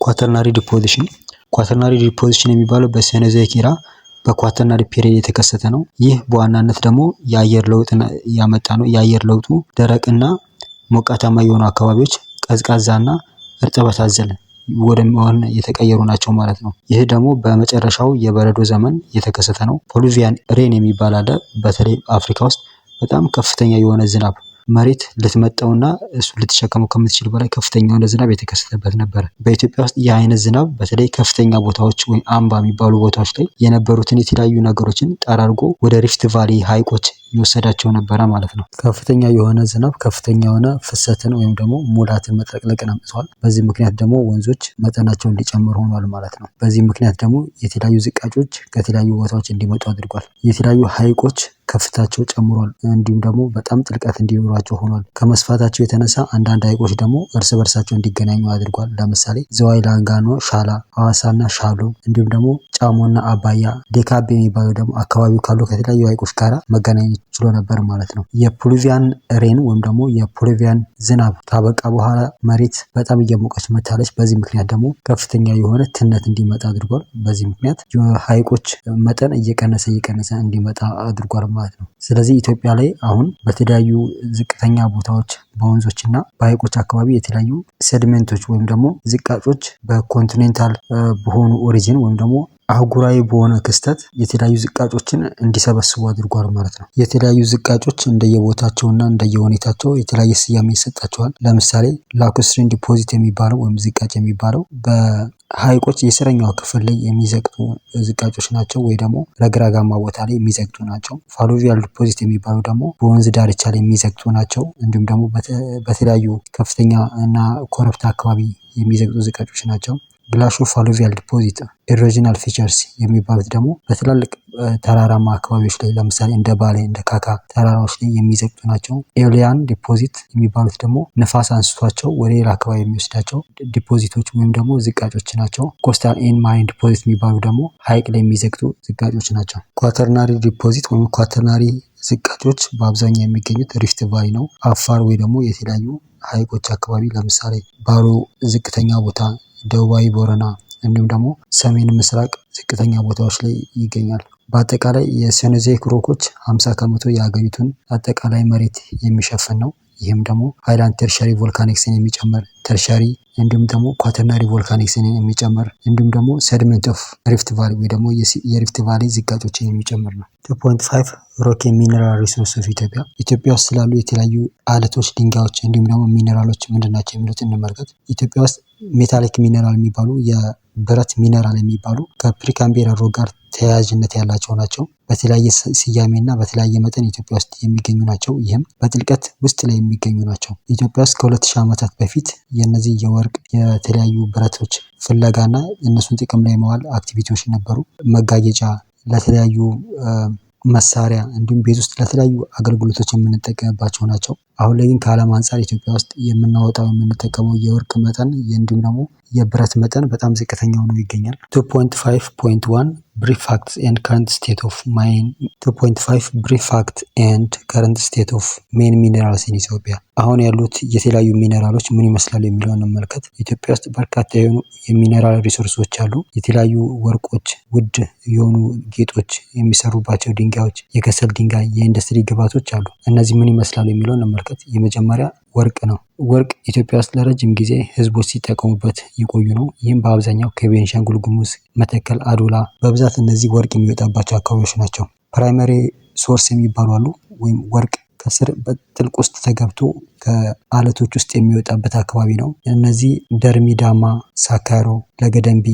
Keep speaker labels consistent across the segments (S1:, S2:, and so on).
S1: Quaternary deposition። Quaternary deposition የሚባለው በ Cenozoic era በ Quaternary period የተከሰተ ነው። ይህ በዋናነት ደግሞ የአየር ለውጥ ያመጣ ነው። የአየር ለውጡ ደረቅና ሞቃታማ የሆኑ አካባቢዎች ቀዝቃዛና እርጥበት አዘል ወደ መሆን የተቀየሩ ናቸው ማለት ነው። ይህ ደግሞ በመጨረሻው የበረዶ ዘመን የተከሰተ ነው። Pluvial rain የሚባል አለ። በተለይ አፍሪካ ውስጥ በጣም ከፍተኛ የሆነ ዝናብ መሬት ልትመጠውና እሱ ልትሸከመው ከምትችል በላይ ከፍተኛ የሆነ ዝናብ የተከሰተበት ነበር። በኢትዮጵያ ውስጥ ይህ አይነት ዝናብ በተለይ ከፍተኛ ቦታዎች ወይም አምባ የሚባሉ ቦታዎች ላይ የነበሩትን የተለያዩ ነገሮችን ጠራርጎ ወደ Rift Valley ሀይቆች የወሰዳቸው ነበረ ማለት ነው። ከፍተኛ የሆነ ዝናብ ከፍተኛ የሆነ ፍሰትን ወይም ደግሞ ሙላትን መጥለቅለቅን አምጥቷል። በዚህ ምክንያት ደግሞ ወንዞች መጠናቸው እንዲጨምር ሆኗል ማለት ነው። በዚህ ምክንያት ደግሞ የተለያዩ ዝቃጮች ከተለያዩ ቦታዎች እንዲመጡ አድርጓል። የተለያዩ ሀይቆች ከፍታቸው ጨምሯል። እንዲሁም ደግሞ በጣም ጥልቀት እንዲኖራቸው ሆኗል። ከመስፋታቸው የተነሳ አንዳንድ ሀይቆች ደግሞ እርስ በርሳቸው እንዲገናኙ አድርጓል። ለምሳሌ ዝዋይ፣ ላንጋኖ፣ ሻላ፣ ሐዋሳና ሻሎ እንዲሁም ደግሞ ጫሞና አባያ፣ Lake አቤ የሚባለው ደግሞ አካባቢው ካሉ ከተለያዩ ሀይቆች ጋራ መገናኘት ችሎ ነበር ማለት ነው። የ pluvial rain ወይም ደግሞ የ pluvial ዝናብ ካበቃ በኋላ መሬት በጣም እየሞቀች መጥታለች። በዚህ ምክንያት ደግሞ ከፍተኛ የሆነ ትነት እንዲመጣ አድርጓል። በዚህ ምክንያት የሀይቆች መጠን እየቀነሰ እየቀነሰ እንዲመጣ አድርጓል ማለት ነው። ስለዚህ ኢትዮጵያ ላይ አሁን በተለያዩ ዝቅተኛ ቦታዎች በወንዞች እና በሀይቆች አካባቢ የተለያዩ sediment ኦች ወይም ደግሞ ዝቃጮች በ continental በሆኑ origin ወይም ደግሞ አህጉራዊ በሆነ ክስተት የተለያዩ ዝቃጮችን እንዲሰበስቡ አድርጓል ማለት ነው። የተለያዩ ዝቃጮች እንደየቦታቸውና እንደየሁኔታቸው የተለያየ ስያሜ ይሰጣቸዋል። ለምሳሌ lacustrine deposit የሚባለው ወይም ዝቃጭ የሚባለው በሀይቆች የስረኛው ክፍል ላይ የሚዘቅጡ ዝቃጮች ናቸው፣ ወይ ደግሞ ረግራጋማ ቦታ ላይ የሚዘቅጡ ናቸው። Fluvial deposit የሚባለው ደግሞ በወንዝ ዳርቻ ላይ የሚዘቅጡ ናቸው። እንዲሁም ደግሞ በተለያዩ ከፍተኛ እና ኮረብታ አካባቢ የሚዘቅጡ ዝቃጮች ናቸው። Glacio fluvial deposit erosional features የሚባሉት ደግሞ በትላልቅ ተራራማ አካባቢዎች ላይ፣ ለምሳሌ እንደ ባሌ፣ እንደ ካካ ተራራዎች ላይ የሚዘቅጡ ናቸው። Aeolian deposit የሚባሉት ደግሞ ንፋስ አንስቷቸው ወደ ሌላ አካባቢ የሚወስዳቸው deposit ኦች ወይም ደግሞ ዝቃጮች ናቸው። Coastal and marine deposit የሚባሉ ደግሞ ሀይቅ ላይ የሚዘቅጡ ዝቃጮች ናቸው። Quaternary deposit ወይም Quaternary ዝቃጮች በአብዛኛው የሚገኙት Rift Valley ነው። አፋር ወይ ደግሞ የተለያዩ ሀይቆች አካባቢ፣ ለምሳሌ ባሮ ዝቅተኛ ቦታ፣ ደቡባዊ ቦረና እንዲሁም ደግሞ ሰሜን ምስራቅ ዝቅተኛ ቦታዎች ላይ ይገኛል። በአጠቃላይ የ Cenozoic rock ኦች 50% የሀገሪቱን አጠቃላይ መሬት የሚሸፍን ነው። ይህም ደግሞ highland Tertiary volcanics ን የሚጨምር፣ Tertiary እንዲሁም ደግሞ Quaternary volcanics ን የሚጨምር፣ እንዲሁም ደግሞ sediment of Rift Valley ወይ ደግሞ የ Rift Valley ዝቃጮችን የሚጨምር ነው። 2.5 Rock mineral resource of Ethiopia። ኢትዮጵያ ውስጥ ስላሉ የተለያዩ አለቶች፣ ድንጋዮች እንዲሁም ደግሞ ሚነራሎች ምንድን ናቸው የሚሉት እንመልከት። ኢትዮጵያ ውስጥ metallic mineral የሚባሉ፣ የብረት ሚነራል የሚባሉ ከ Precambrian rock ጋር ተያያዥነት ያላቸው ናቸው። በተለያየ ስያሜ እና በተለያየ መጠን ኢትዮጵያ ውስጥ የሚገኙ ናቸው። ይህም በጥልቀት ውስጥ ላይ የሚገኙ ናቸው። ኢትዮጵያ ውስጥ ከ2000 ዓመታት በፊት የእነዚህ የወርቅ፣ የተለያዩ ብረቶች ፍለጋና እነሱን ጥቅም ላይ መዋል activity ዎች ነበሩ። መጋጌጫ፣ ለተለያዩ መሳሪያ እንዲሁም ቤት ውስጥ ለተለያዩ አገልግሎቶች የምንጠቀምባቸው ናቸው። አሁን ላይ ግን ከዓለም አንፃር ኢትዮጵያ ውስጥ የምናወጣው፣ የምንጠቀመው የወርቅ መጠን እንዲሁም ደግሞ የብረት መጠን በጣም ዝቅተኛ ሆኖ ይገኛል። 2.5.1 Brief facts and current state of mine። 2.5 Brief fact and current state of main minerals in Ethiopia። አሁን ያሉት የተለያዩ ሚነራሎች ምን ይመስላሉ የሚለውን እንመልከት። ኢትዮጵያ ውስጥ በርካታ የሆኑ የ mineral resource ኦች አሉ። የተለያዩ ወርቆች፣ ውድ የሆኑ ጌጦች የሚሰሩባቸው ድንጋዮች፣ የከሰል ድንጋይ፣ የኢንዱስትሪ ግብዓቶች አሉ። እነዚህ ምን ይመስላሉ የሚለውን እንመልከት። የመጀመሪያ ወርቅ ነው። ወርቅ ኢትዮጵያ ውስጥ ለረጅም ጊዜ ህዝቦች ሲጠቀሙበት የቆዩ ነው። ይህም በአብዛኛው ከቤንሻንጉል ጉሙዝ፣ መተከል፣ አዶላ በብዛት እነዚህ ወርቅ የሚወጣባቸው አካባቢዎች ናቸው። Primary source የሚባሉ አሉ፣ ወይም ወርቅ ከስር በጥልቅ ውስጥ ተገብቶ ከአለቶች ውስጥ የሚወጣበት አካባቢ ነው። እነዚህ ደርሚ ዳማ፣ ሳካሮ፣ ለገደምቢ፣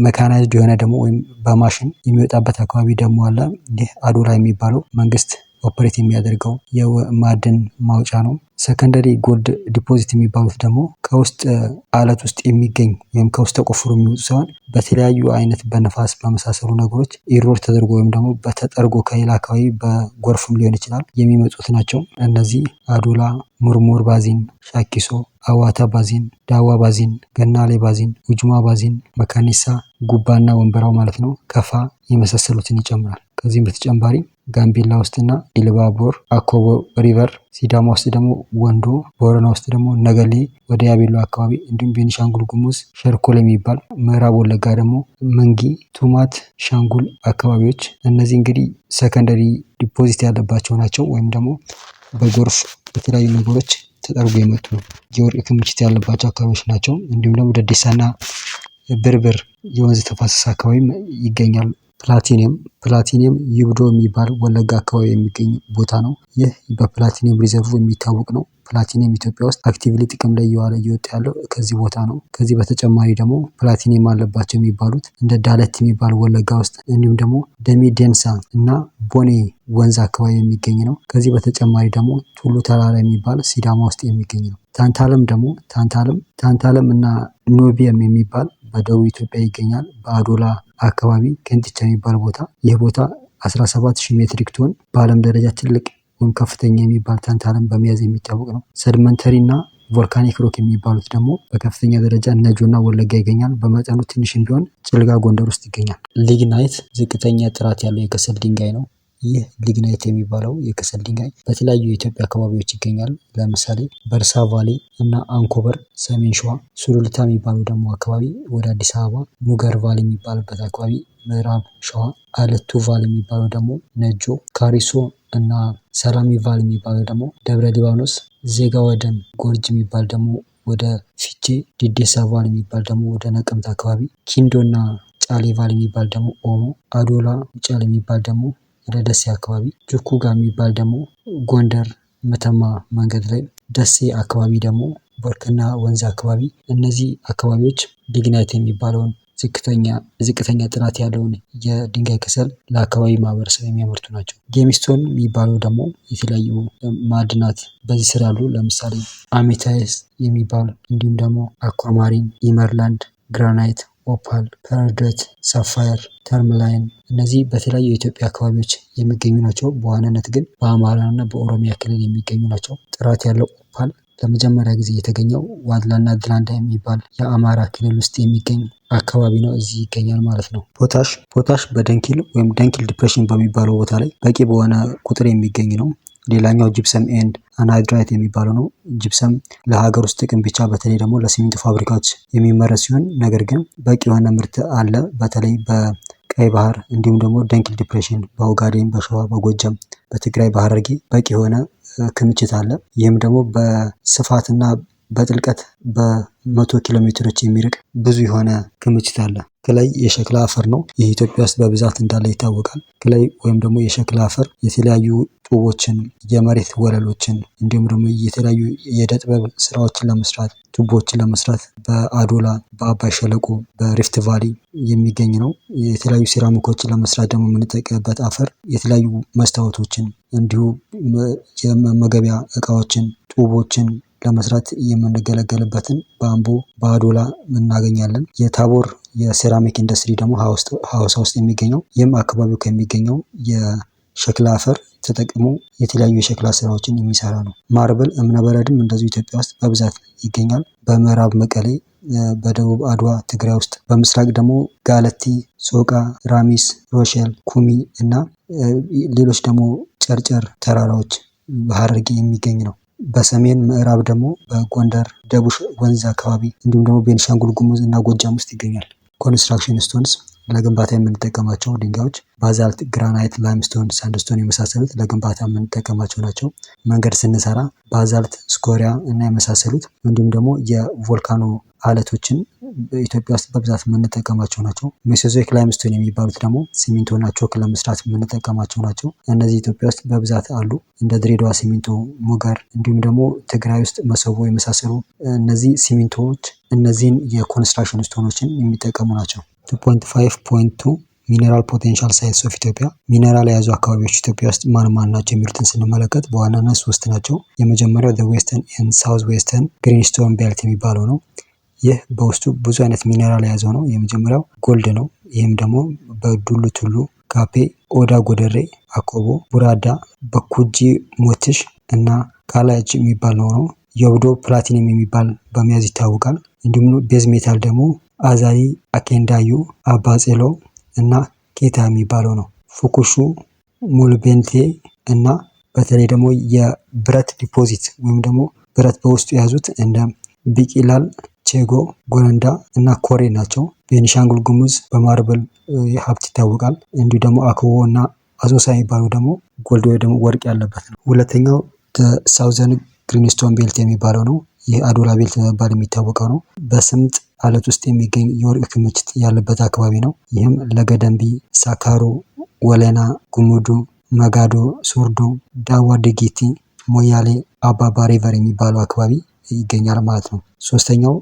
S1: mechanized የሆነ ደግሞ ወይም በማሽን የሚወጣበት አካባቢ ደግሞ አለ። ይህ አዶላ የሚባለው መንግስት operate የሚያደርገው የማዕድን ማውጫ ነው። Secondary gold deposit የሚባሉት ደግሞ ከውስጥ አለት ውስጥ የሚገኝ ወይም ከውስጥ ተቆፍሮ የሚወጡ ሳይሆን በተለያዩ አይነት በነፋስ በመሳሰሉ ነገሮች erode ተደርጎ ወይም ደግሞ በተጠርጎ ከሌላ አካባቢ በጎርፍም ሊሆን ይችላል የሚመጡት ናቸው። እነዚህ አዶላ፣ ሙርሙር basin፣ ሻኪሶ፣ አዋታ basin፣ ዳዋ basin፣ ገናሌ basin፣ ውጅማ basin፣ መካኒሳ፣ ጉባና ወንበራው ማለት ነው፣ ከፋ የመሳሰሉትን ይጨምራል። ከዚህም በተጨማሪ ጋምቤላ ውስጥና ኢሉባቦር አኮቦ river፣ ሲዳማ ውስጥ ደግሞ ወንዶ፣ ቦረና ውስጥ ደግሞ ነገሌ ወደ ያቤሎ አካባቢ፣ እንዲሁም ቤኒሻንጉል ጉሙዝ ሸርኮል የሚባል፣ ምዕራብ ወለጋ ደግሞ መንጊ፣ ቱማት፣ ሻንጉል አካባቢዎች። እነዚህ እንግዲህ secondary deposit ያለባቸው ናቸው ወይም ደግሞ በጎርፍ የተለያዩ ነገሮች ተጠርጎ የመጡ የወርቅ ክምችት ያለባቸው አካባቢዎች ናቸው። እንዲሁም ደግሞ ደዴሳና ብርብር የወንዝ ተፋሰስ አካባቢ ይገኛል። ፕላቲኒየም ይብዶ የሚባል ወለጋ አካባቢ የሚገኝ ቦታ ነው። ይህ በ platinum reserve የሚታወቅ ነው። ፕላቲኒየም ኢትዮጵያ ውስጥ actively ጥቅም ላይ እየዋለ እየወጣ ያለው ከዚህ ቦታ ነው። ከዚህ በተጨማሪ ደግሞ ፕላቲኒየም አለባቸው የሚባሉት እንደ ዳለት የሚባል ወለጋ ውስጥ፣ እንዲሁም ደግሞ ደሚ ደንሳ እና ቦኔ ወንዝ አካባቢ የሚገኝ ነው። ከዚህ በተጨማሪ ደግሞ ቱሉ ተራራ የሚባል ሲዳማ ውስጥ የሚገኝ ነው። ታንታለም ደግሞ ታንታለም እና ኖቢየም የሚባል በደቡብ ኢትዮጵያ ይገኛል። በአዶላ አካባቢ ከንቲቻ የሚባል ቦታ። ይህ ቦታ 17,000 ሜትሪክ ቶን በዓለም ደረጃ ትልቅ ወይም ከፍተኛ የሚባል ታንታለም በመያዝ የሚታወቅ ነው። Sedimentary እና volcanic rock የሚባሉት ደግሞ በከፍተኛ ደረጃ ነጆ እና ወለጋ ይገኛል። በመጠኑ ትንሽም ቢሆን ጭልጋ ጎንደር ውስጥ ይገኛል። Lignite ዝቅተኛ ጥራት ያለው የከሰል ድንጋይ ነው። ይህ lignite የሚባለው የከሰል ድንጋይ በተለያዩ የኢትዮጵያ አካባቢዎች ይገኛል። ለምሳሌ በርሳ valley እና አንኮበር ሰሜን ሸዋ፣ ሱሉልታ የሚባለው ደግሞ አካባቢ ወደ አዲስ አበባ፣ ሙገር valley የሚባልበት አካባቢ ምዕራብ ሸዋ፣ አለቱ valley የሚባለው ደግሞ ነጆ፣ ካሪሶ እና ሰላሚ valley የሚባለው ደግሞ ደብረ ሊባኖስ፣ ዜጋ ወደን gorge የሚባል ደግሞ ወደ ፊቼ፣ ዲዴሳ valley የሚባል ደግሞ ወደ ነቀምት አካባቢ፣ ኪንዶ እና ጫሌ valley የሚባል ደግሞ ኦሞ፣ አዶላ ውጫሌ የሚባል ደግሞ ወደ ደሴ አካባቢ፣ ጁኩጋ የሚባል ደግሞ ጎንደር መተማ መንገድ ላይ፣ ደሴ አካባቢ ደግሞ ቦርከና ወንዝ አካባቢ። እነዚህ አካባቢዎች lignite የሚባለውን ዝቅተኛ ጥራት ያለውን የድንጋይ ከሰል ለአካባቢ ማህበረሰብ የሚያመርቱ ናቸው። Gemstone የሚባለው ደግሞ የተለያዩ ማዕድናት በዚህ ስር ያሉ፣ ለምሳሌ amethyst የሚባል፣ እንዲሁም ደግሞ aquamarine፣ emerald፣ granite፣ opal፣ peridot፣ sapphire፣ tourmaline፣ እነዚህ በተለያዩ የኢትዮጵያ አካባቢዎች የሚገኙ ናቸው። በዋናነት ግን በአማራ እና በኦሮሚያ ክልል የሚገኙ ናቸው። ጥራት ያለው opal ለመጀመሪያ ጊዜ የተገኘው ዋድላና ድላንዳ የሚባል የአማራ ክልል ውስጥ የሚገኝ አካባቢ ነው። እዚህ ይገኛል ማለት ነው። ፖታሽ በደንኪል ወይም ደንኪል depression በሚባለው ቦታ ላይ በቂ በሆነ ቁጥር የሚገኝ ነው። ሌላኛው gypsum and anhydrite የሚባለው ነው። ጂፕሰም ለሀገር ውስጥ ጥቅም ብቻ በተለይ ደግሞ ለሲሚንቶ ፋብሪካዎች የሚመረት ሲሆን ነገር ግን በቂ የሆነ ምርት አለ። በተለይ በቀይ ባህር እንዲሁም ደግሞ ደንኪል depression በኦጋዴን፣ በሸዋ፣ በጎጃም፣ በትግራይ፣ በሐረርጌ በቂ የሆነ ክምችት አለ። ይህም ደግሞ በስፋትና በጥልቀት በ100 ኪሎ ሜትሮች የሚርቅ ብዙ የሆነ ክምችት አለ። Clay የሸክላ አፈር ነው። ይህ ኢትዮጵያ ውስጥ በብዛት እንዳለ ይታወቃል። Clay ወይም ደግሞ የሸክላ አፈር የተለያዩ ጡቦችን፣ የመሬት ወለሎችን፣ እንዲሁም ደግሞ የተለያዩ የእደ ጥበብ ስራዎችን ለመስራት፣ ቱቦዎችን ለመስራት በአዶላ፣ በአባይ ሸለቆ፣ በ Rift Valley የሚገኝ ነው። የተለያዩ ሴራሚኮችን ለመስራት ደግሞ የምንጠቀምበት አፈር የተለያዩ መስታወቶችን፣ እንዲሁ የመመገቢያ እቃዎችን፣ ጡቦችን ለመስራት የምንገለገልበትን በአምቦ፣ በአዶላ እናገኛለን። የታቦር የሴራሚክ ኢንዱስትሪ ደግሞ ሀዋሳ ውስጥ የሚገኘው፣ ይህም አካባቢው ከሚገኘው የሸክላ አፈር ተጠቅሞ የተለያዩ የሸክላ ስራዎችን የሚሰራ ነው። Marble እምነበረድም እንደዚሁ ኢትዮጵያ ውስጥ በብዛት ይገኛል። በምዕራብ መቀሌ፣ በደቡብ አድዋ ትግራይ ውስጥ፣ በምስራቅ ደግሞ ጋለቲ፣ ሶቃ፣ ራሚስ፣ ሮሼል፣ ኩሚ እና ሌሎች ደግሞ ጨርጨር ተራራዎች በሀረርጌ የሚገኝ ነው። በሰሜን ምዕራብ ደግሞ በጎንደር ደቡሽ ወንዝ አካባቢ፣ እንዲሁም ደግሞ ቤንሻንጉል ጉሙዝ እና ጎጃም ውስጥ ይገኛል። Construction stones ለግንባታ የምንጠቀማቸው ድንጋዮች basalt፣ granite፣ limestone፣ sandstone የመሳሰሉት ለግንባታ የምንጠቀማቸው ናቸው። መንገድ ስንሰራ basalt፣ scoria እና የመሳሰሉት፣ እንዲሁም ደግሞ የ volcano አለቶችን በኢትዮጵያ ውስጥ በብዛት የምንጠቀማቸው ናቸው። Mesozoic limestone የሚባሉት ደግሞ ሲሚንቶና ቾክ ለመስራት የምንጠቀማቸው ናቸው። እነዚህ ኢትዮጵያ ውስጥ በብዛት አሉ። እንደ ድሬዳዋ ሲሚንቶ፣ ሙገር፣ እንዲሁም ደግሞ ትግራይ ውስጥ መሰቦ የመሳሰሉ እነዚህ ሲሚንቶዎች እነዚህን የ construction stone ኦችን የሚጠቀሙ ናቸው። 2.5.2 Mineral potential sites of Ethiopia። ሚነራል የያዙ አካባቢዎች ኢትዮጵያ ውስጥ ማን ማን ናቸው የሚሉትን ስንመለከት በዋናነት ሶስት ናቸው። የመጀመሪያው western and south western greenstone belt የሚባለው ነው። ይህ በውስጡ ብዙ አይነት ሚነራል የያዘው ነው። የመጀመሪያው gold ነው። ይህም ደግሞ በዱሉ ቱሉ፣ ካፔ፣ ኦዳ ጎደሬ፣ አኮቦ፣ ቡራዳ፣ በኩጂ ሞትሽ እና ካላጅ የሚባል ነው። የብዶ ፕላቲኒየም የሚባል በመያዝ ይታወቃል። እንዲሁም base metal ደግሞ አዛሪ፣ አኬንዳዩ፣ አባጼሎ እና ኬታ የሚባለው ነው። ፉኩሹ ሙልቤንቴ እና በተለይ ደግሞ የብረት deposit ወይም ደግሞ ብረት በውስጡ የያዙት እንደ ቢቂላል፣ ቼጎ፣ ጎረንዳ እና ኮሬ ናቸው። ቤኒሻንጉል ጉሙዝ በ marble ሀብት ይታወቃል። እንዲሁ ደግሞ አክቦ እና አሶሳ የሚባለው ደግሞ gold ወይ ደግሞ ወርቅ ያለበት ነው። ሁለተኛው southern greenstone belt የሚባለው ነው። ይህ አዶላ belt በመባል የሚታወቀው ነው። በስምጥ አለት ውስጥ የሚገኝ የወርቅ ክምችት ያለበት አካባቢ ነው። ይህም ለገደምቢ፣ ሳካሮ፣ ወለና፣ ጉሙዱ፣ መጋዶ፣ ሶርዶ፣ ዳዋ ድጊቲ፣ ሞያሌ፣ አባባ river የሚባለው አካባቢ ይገኛል ማለት ነው። ሶስተኛው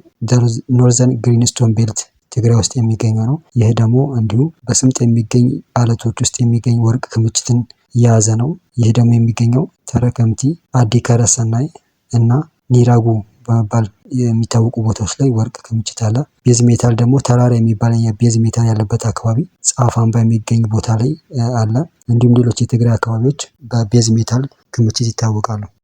S1: northern greenstone belt ትግራይ ውስጥ የሚገኘው ነው። ይህ ደግሞ እንዲሁ በስምጥ የሚገኝ አለቶች ውስጥ የሚገኝ ወርቅ ክምችትን የያዘ ነው። ይህ ደግሞ የሚገኘው ተረከምቲ፣ አዲ ከረሰናይ እና ኒራጉ በመባል የሚታወቁ ቦታዎች ላይ ወርቅ ክምችት አለ። base metal ደግሞ ተራራ የሚባል የ base metal ያለበት አካባቢ ጻፋምባ የሚገኝ ቦታ ላይ አለ። እንዲሁም ሌሎች የትግራይ አካባቢዎች በ base metal ክምችት ይታወቃሉ።